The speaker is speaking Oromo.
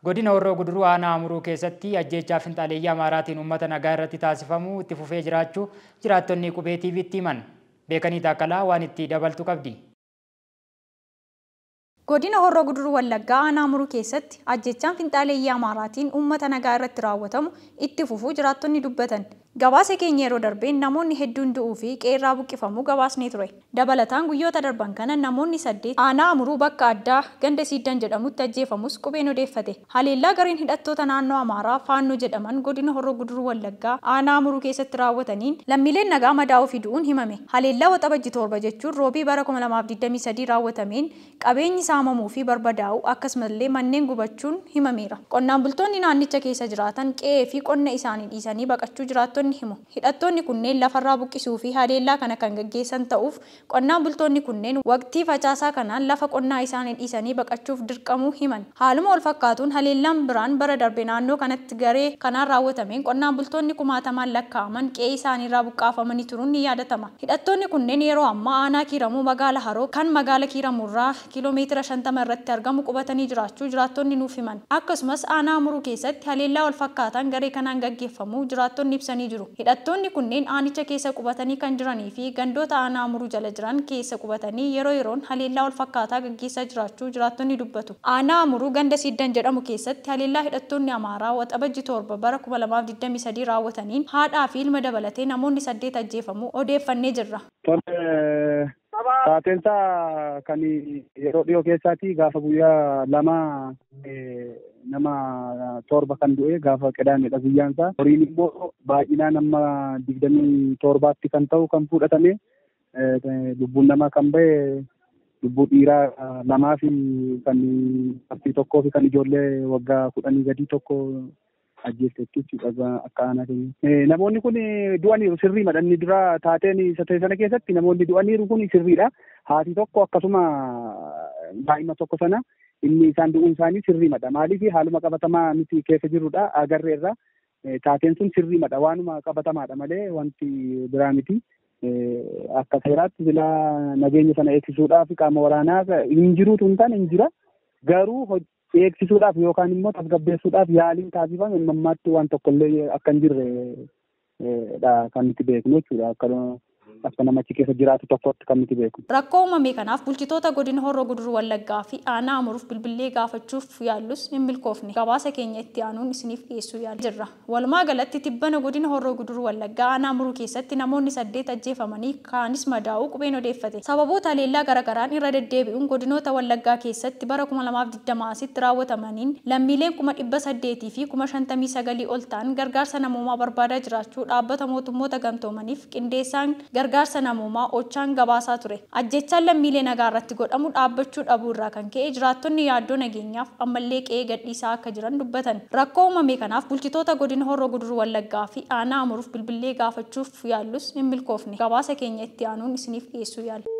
Godina Horroo Guduruu aanaa Amuruu keessatti ajjeechaa finxaaleeyyii Amaaraatiin uummata nagaa irratti taasifamu itti fufee jiraachuu jiraattonni Qubee TVtti himan. Beekanii Taakkalaa waan itti dabaltu qabdi. Godina Horroo Guduruu Wallaggaa aanaa Amuruu keessatti ajjeechaan finxaaleeyyii Amaaraatiin uummata nagaa irratti raawwatamu itti fufuu jiraattonni dubbatan. Gabaasa keenya yeroo darbeen namoonni hedduun du'uu fi qeerraa buqqifamuu gabaasnee ture. Dabalataan guyyoota darban kana namoonni 8 aanaa Amuruu bakka addaa ganda Siiddan jedhamutti ajjeefamus Qubeen odeeffate. Haleellaa gareen hidhattoota naannoo Amaaraa Faannoo jedhaman godina Horroo Guduruu Wallaggaa aanaa Amuruu keessatti raawwataniin lammiileen nagaa madaa'uu fi du'uun himame. Haleellaa Waxabajji 7 jechuun roobii bara 2023 raawwatameen qabeenyi saamamuu fi barbadaa'uu akkasumallee manneen gubachuun himameera. Qonnaan bultoonni naannicha keessa jiraatan qe'ee fi qonna isaanii dhiisanii baqachuu jiraattonni himu. Hidhattoonni kunneen lafarraa buqqisuu fi haleellaa kana kan gaggeessan ta'uuf qonnaan bultoonni kunneen waqtii facaasaa kanaan lafa qonnaa isaanii dhiisanii baqachuuf dirqamuu himan. Haaluma wal fakkaatuun haleellaan biraan bara darbe naannoo kanatti garee kanaan raawwatameen qonnaan bultoonni kumaatamaan lakkaa'aman qe'ee isaaniirraa buqqaafamanii turuun ni yaadatama. Hidhattoonni kunneen yeroo ammaa aanaa Kiiramuu magaala Haroo kan magaala Kiiramuurraa kiiloomeetira 50 irratti argamu qubatanii jiraachuu jiraattonni nuuf himan. Akkasumas aanaa Amuruu keessatti haleellaa wal fakkaataan garee kanaan gaggeeffamuu jiraattonni ibsanii jiru. Hidhattoonni kunneen aanicha keessa qubatanii kan jiranii fi gandoota aanaa Amuruu jala jiran keessa qubatanii yeroo yeroon haleellaa wal fakkaataa gaggeessaa jiraachuu jiraattonni dubbatu. Aanaa Amuruu ganda Siiddan jedhamu keessatti haleellaa hidhattoonni Amaaraa Waxabajji 7 bara 2023 raawwataniin haadhaa fi ilma dabalatee namoonni 8 ajjeefamuu odeeffannee jirra. Taateensaa kan yeroo dhiyoo keessaati gaafa guyyaa 2 nama 7 kan du'e gaafa qedaamedha guyyaan isaa. Horiin immoo baay'inaan amma 27tti kan ta'u kan fudhatame lubbuun namaa kan ba'e lubbuu dhiiraa 2 fi kan dubartii 1 fi kan ijoollee waggaa 10 gadii 1 ajjeefteetti jechuudha akka aanaa keenya. Namoonni kun du'aniiru sirrii madhanni dura taateen isa ta'e sana keessatti namoonni du'aniiru kun sirriidha. Haati tokko akkasuma daa'ima tokko sana inni isaan du'uun isaanii sirrii madha. Maaliif haaluma qabatamaa nuti keessa jirrudha agarreerra. Taateen sun sirrii madha waanuma qabatamaadha malee wanti biraa miti. Akka seeraatti silaa nageenya sana eegsisuudhaaf qaama waraanaa hin jiruutu hin taane hin jira. Garuu eegsisuudhaaf yookaan immoo tasgabbeessuudhaaf yaaliin taasifame mammaatti waan tokkollee akka hin jirre dha kan nuti beeknu jechuudha. Akka namachi keessa jiraatu tokkotti kan nuti beeknu. Rakkoo uumame kanaaf bulchitoota godina Horroo Guduruu Wallaggaa fi aanaa Amuruuf bilbilee gaafachuuf yaallus hin milkoofne. Gabaasa keenya itti aanuun isiniif dhiyeessuu yaalla jirra. Walumaa galatti tibbana godina Horroo Guduruu Wallaggaa aanaa Amuruu keessatti namoonni 8 ajjeefamanii kaanis madaa'uu Qubeen odeeffate. Sababoota haleellaa garaagaraan irra deddeebi'uun godinoota Wallaggaa keessatti bara 2020 asitti raawwatamaniin lammiileen 800 fi 59,000 ol ta'an gargaarsa namoomaa barbaadaa jiraachuu dhaabbata mootummoota gamtoomaniif qindeessaan gargaarsa namoomaa Ochaan gabaasaa ture. Ajjechaan lammiilee nagaa irratti godhamu dhaabbachuu dhabuu irraa kan ka'e jiraattonni yaaddoo nageenyaaf ammallee qe'ee gadhiisaa akka jiran dubbatan. Rakkoo uumame kanaaf bulchitoota godina Horroo Guduruu Wallaggaa fi aanaa Amuruuf bilbilee gaafachuuf yaallus hin milkoofne. Gabaasa keenya itti aanuun isiniif dhiyeessuu yaalla.